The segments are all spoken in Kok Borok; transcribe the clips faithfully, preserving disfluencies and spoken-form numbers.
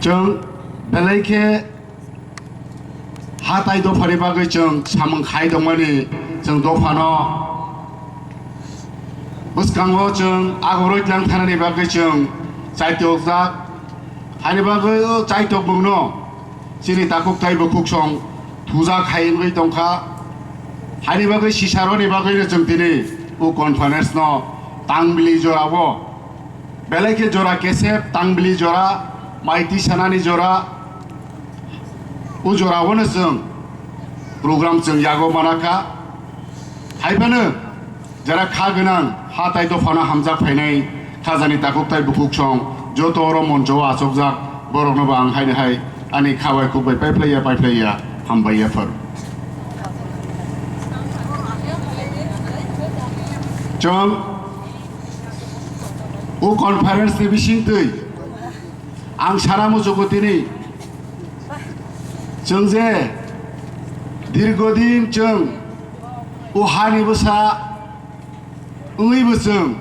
Chwng belai khe ha tai dophani bagwi chwng samung khai tongmani, chwng dophano bwskango chwng agoroi tlang thanani bagwi chwng chaitokjak. Haini bagwi o chaitokmungno chini takhuk tai bukhuk song thujak hai wngwi tongkha. Haini bagwi sisaroni bagwino chwng tini o conference no tangbili jorao, belai khe jora kesep, tangbili jora, mai twi sanani jora, o jorao no chwng program chwng yago manakha. Haiphano jara kha gwnang ha tai dophano hamjak phainai khajani takhuk tai bukhuk song joto oro moncho o achukjak borokno bo ang haino hai ani kha bai khuk bai paiphlaiya paiphlaiya hambai yaphar. Chwng o conference ni bisingtwi ang sana muchungo tini chwng je dirgodin chwng o hani bwsa wngwi bo chwng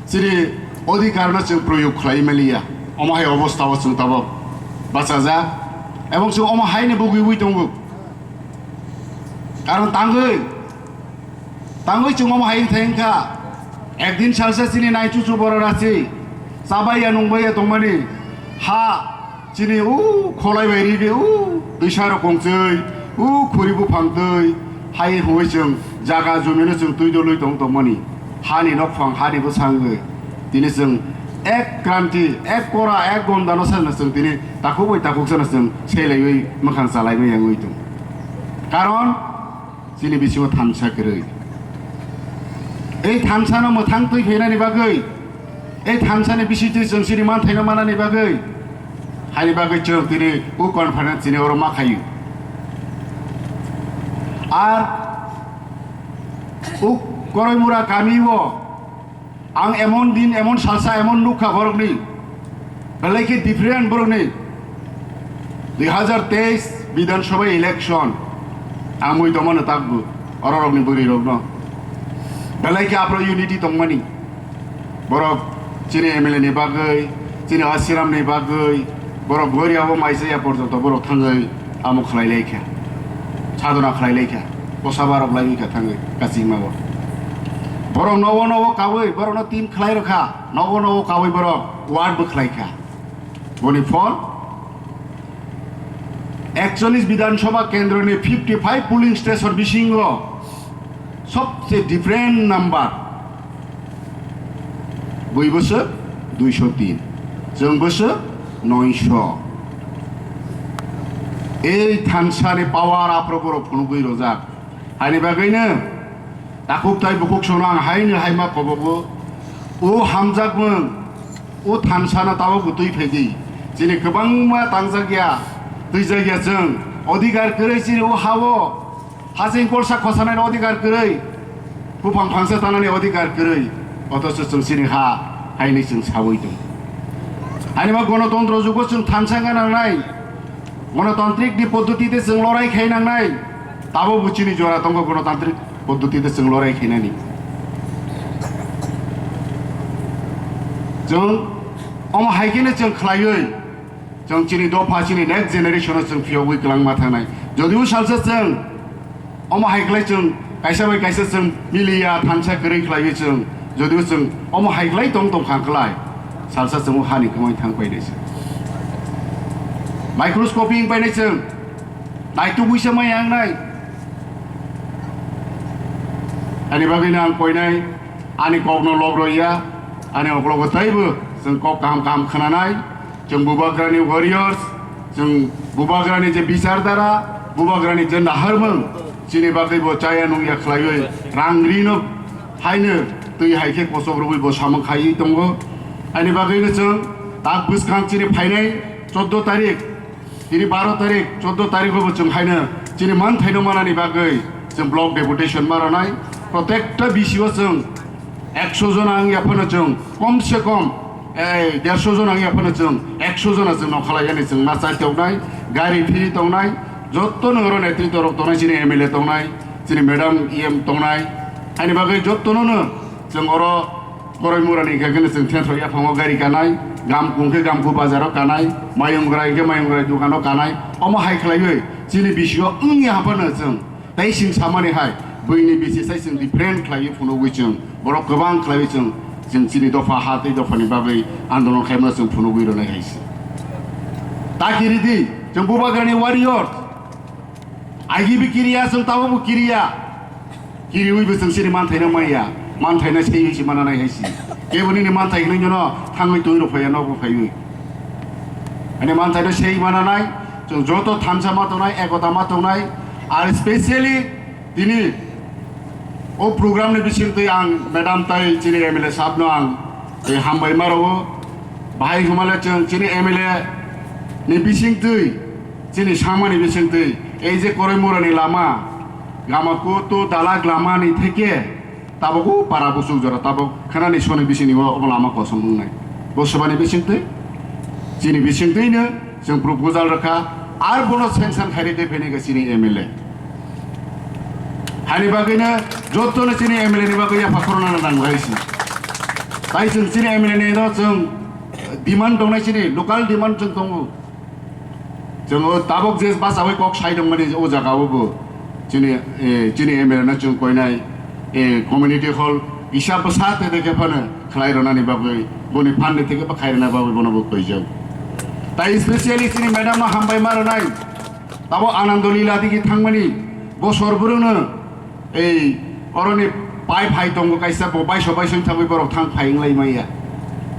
chini odhikar no chwng proyog khlai maliya, omo hai obostha o chwng tabok bachajak, ebong chwng omo hai ni bugwi wi tongo. Karon tangwi, tangwi chwng omo hai wngthai wngkha, ekdin salsa chini nai chuchu borok rachi chabaiya nungbaiya tongmani ha. Chini u kholai bai ri de u twisa rok kongchwi, u khuri buphang twi, hai hwnwi chwng jaga jumino chwng twi dolwi tong tongmani. Hani nokphang, hani bwsangwi tini chwng ek kranti, ek kora, ek gondano sana chwng tini takhuk bai takhuk sana chwng selaiwi mwkhang chalaiwi yangwi tong. Karon chini bisingo thansa kwrwi. Ei thansano mwthang twi phainani bagwi, ei thansani bisitwi chwng chini manthaino manani bagwi, haini bagwi chwng tini o conference chini oro ma khaio. Ar o Koraimura kamio ang emon din, emon salsa, emon nukha borokni, belai khe different borokni. Dui hazar teis Bidhan Sabha election ang mui tongmano takbu, ororokni bwrwirokno. Belai khe aphro unity tongmani. Borok chini M L A ni bagwi, chini Asiram ni bagwi, borok goriabo maisaya porjonto borok thangwi amo khlai lai kha, sadhona khlai lai kha, kosa barok lai kha thangwi kachingma o. Borok nogo nogo kawi, borokno team khlai rw kha, nogo nogo kawi borok ward bo khlai kha. Boni phol ekchollish Bidhan Sabha kendroni fifty five polling station bisingo sobse different number. Bui bwswk duiso tin, chwng bwswk noiso. Ei thansani power aphro borok phunugwi rojak. Haini bagwino takhuk tai bukhuk sono ang haino haima kobogo. O hamjakmung, o thansano tabok bo twi phaidi. Chini kwbangma tangjak ya, twijak ya chwng. Odhikar kwrwi chini o ha-o Hasing kolsa khosanani odhikar kwrwi, buphang phangsa tanani odhikar kwrwi, othocho chwng chini ha haini chwng sawi tongo. Ani ma gonotontro jugo chwng thansa wngna nangnai, gonotantrik ni poddoti de chwng lorai khai nangnai, tabo bo chini jora tongo gonotantrik poddoti de chwng lorai khainani. Chwng omo hai kheno chwng khlaiwi, chwng chini dopha, chini next generation-o chwng phiyogwi kwlangma thangnai. Jodibo salsa chwng omo hai khlai chwng kaisa bai kaisa chwng miliya, thansa kwrwi khlaiwi chwng, jodibo chwng omo hai khlai tong tong kha khlai, salsa chwng o hani kwmai thang painai chwng. Microscopy wng painai chwng, naitugwi se mai ang nai. Ani bagwino ang koinai, ani kokno lobroiya, ani oklogo taibo chwng kok kaham kaham khnanai. Chwng Bubagrani warriors, chwng Bubagrani je bichar dara, Bubagrani je naharmung, chini bagwi bo chaya nungya khlaiwi rang rino haino twi hai khe kochok rwui bo samung khaiwi tongo. Ani bagwino chwng tak bwskang chini phainai choddo tarik, tini baro tarik, choddo tarikho bo chwng haino chini manthaino manani bagwi chwng block deputation ma rwnai. Protekta B C O chwng ekso jona wngya phano chwng kom se kom, ei, derso jona wngya phano chwng ekso jona chwng nokha laiyani chwng ma chai tongnai, gari phiri tongnai, jotto no oro netrito rok tongnai, chini M L A tongnai, chini madam E M tongnai, ani bagwi jotto no no chwng oro Koraimura ni khe kheno chwng thenthrok yaphango gari kanai, Gamkung khe Gamkung bazaro kanai, Mayungrai khe Mayungrai dukano kanai, omo hai khlaiwi chini bisio wngya haphano chwng tei chwng samani hai buini bisi sai chwng different khlaiwi phunugwi chwng borok kwbang khlaiwi chwng, chwng chini dopha ha tei dophani bagwi andolon khlaimano chwng phunugwi rwnai hai se. Ta kiridi chwng Bubagrani warrior. Agi bi kiriya, chwng tabukbo kiriya. Kiriwi bo chwng chini manthaino maya. Manthaino seiwi se mananai hai se. Kebo nini manthai hwnwi nono thangwi twi rw phaiya, nokbo phaiwi. Ani manthaino sei mananai, chwng joto thansa ma tongnai, ekota ma tongnai. Ar specially tini o program ni bisingtwi ang madam tai chini M L A sahab no ang tei hambai ma rwo. Bahai hwnmale chwng chini M L A ni bisingtwi, chini samani bisingtwi, ei je Koraimura ni lama, Gamakutu Dalak lama ni theke tabuk o para busuk jora tabuk khanani soni bisingni o obo lama kosom wngnai. Bo swbani bisingtwi, chini bisingtwino chwng proposal rwkha, ar bono sanction khairi tei phene khe chini M L A. Hani bagwino jotono chini M L A ni bagwi yapha khoroknani nango hai se. Tai chwng chini M L A ni no chwng demand tongnai, chini local demand chwng tongo. Chwng o tabuk je bachawi kok sai tongmani o jaga o bo chini, eh, chini M L A no chwng koinai, eh, community hall kisa bwsa te de khe phano khlai rwnani bagwi, boni phan ni theke bo khai rwna bagwi bono bo koijak. Tai specially chini madam no hambai ma rwnai. Tabo Anando Lila digi thangmani bosor bwrwngno ei oroni pipe hai tongo kaisa, bo baiso baiso thangwi borok thang phai wnglai maya.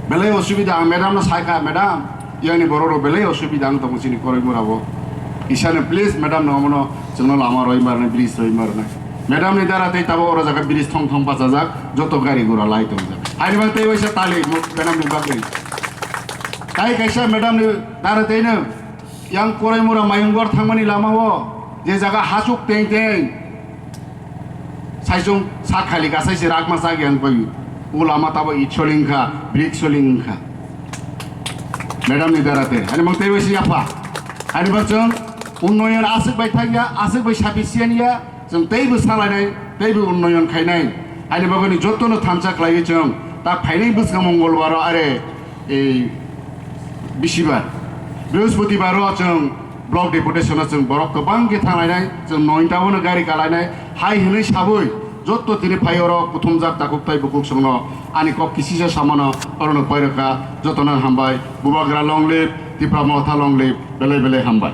Belai osubida, ang madam no sai kha, "Madam, yani borok rok belai osubida ang tongo chini Koraimura o. Isano please madam no omono chwngno lama roi marnai, bridge roi marnai." Madam ni dara tei tabo oro jaga bridge thong thong bachajak, joto gari gura lai tongjak. Haini bagwi tei waisa tali mo-, madam ni bagwi. Tai kaisa madam ni dara tei no yang Koraimura Mayungbar thangmani lama o je jaga hasuk teng teng, saichung sak khali kasai se rakma sak yang bai, o lama tabo it soling kha, brick soling kha. Madam ni dara te, ani mang tei bai si yapha. Ani bak chwng unnoyon aswk bai thang ya, aswk bai sapi siyan ya, chwng tei bo salainai, tei bo unnoyon khainai. Ani bagwi jotono thansa khlaiwi chwng ta phainai bwskango Mongolbar o are ei bisibar, brihospotibaro chwng block deputation o chwng borok kwbang khe thanglainai, chwng nointa bono gari kalainai, hai hwnwi sabwi joto tini phai oro kuthumjak takhuk tai bukhuk chwngno ani kok kisisa samano orono pairwkha. Jotono hambai, Bubagra long live, Tipra Motha long live, belai belai hambai.